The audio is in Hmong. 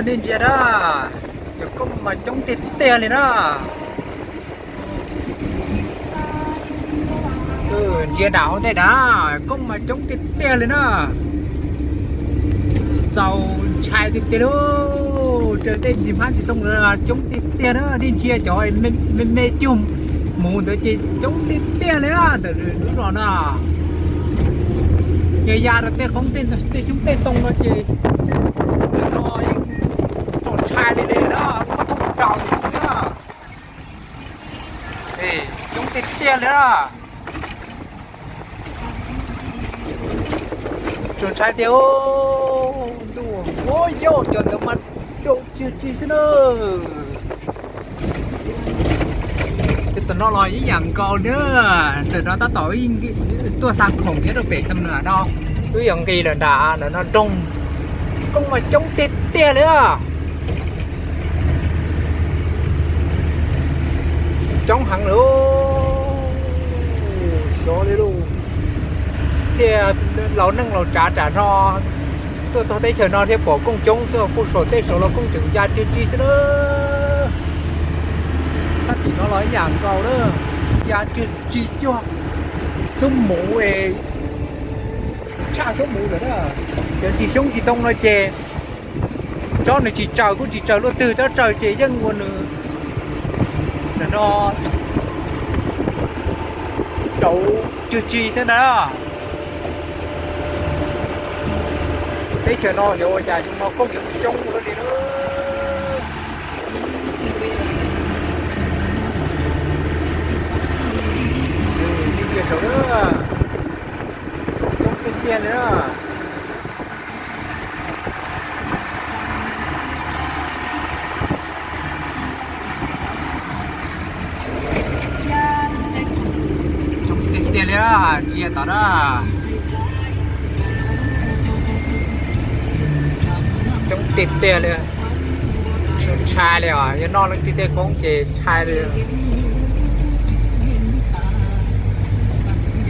Nej ntsia na, cov koob mas coob tiag tiag li na. Ntsia nram hauv ntej na, koob mas coob tiag tiag li na. Txaus ntshai tiag tiag li. Raws tej ntsis hmab ntsis tooj coob tiag tiag na, nej ntsia cov me me cuag muv ntawd ces coob tiag tiag li na, ntawm lub zos na. Ces ya rau tej qoob tej xyoob tej ntoo no ces no yeej txaus ntshai li li na, muab thoob daus li na. Coob tiag tiag li na. Txaus ntshai tiag. Ntuj, ua yau cov ntawd mas dau tiag tiag xwb na. Ces tam no los ib yam nkaus na, ntawm no tab tom tuaj xa khoom nyob rau pem tam no, wb yuav nqis lawm nram no nroog, koob mas coob tiag tiag li. Coob heev lawm, xyov li lauj. Thiaj laus neej laus tsav tsam no tuaj txog teb chaws no thiaj pom koob coob xwb, kuj saum tej saud los koob tseem ya tiag tiag xwb na. Tab sis no los ib yam nkaus na, ya tiag tiag cuag xub muv, tshaj xub muv lawm na. Cov ntsis xyoob ntsis ntoo no ces tsob nws tsis tsaws kuj tsis tsaws luaj twg, tsob tsaws ces yeej ua nws no rauv tiag tiag thiab na. Teb chaws no xyov ua cas no koob coob ua luaj li na. Coob tiag tiag li na. Coob tiag tiag li, ntsia tom na. Coob tiag tiag li. Ntshai li os, yog noj leej twg tej koob ces ntshai li.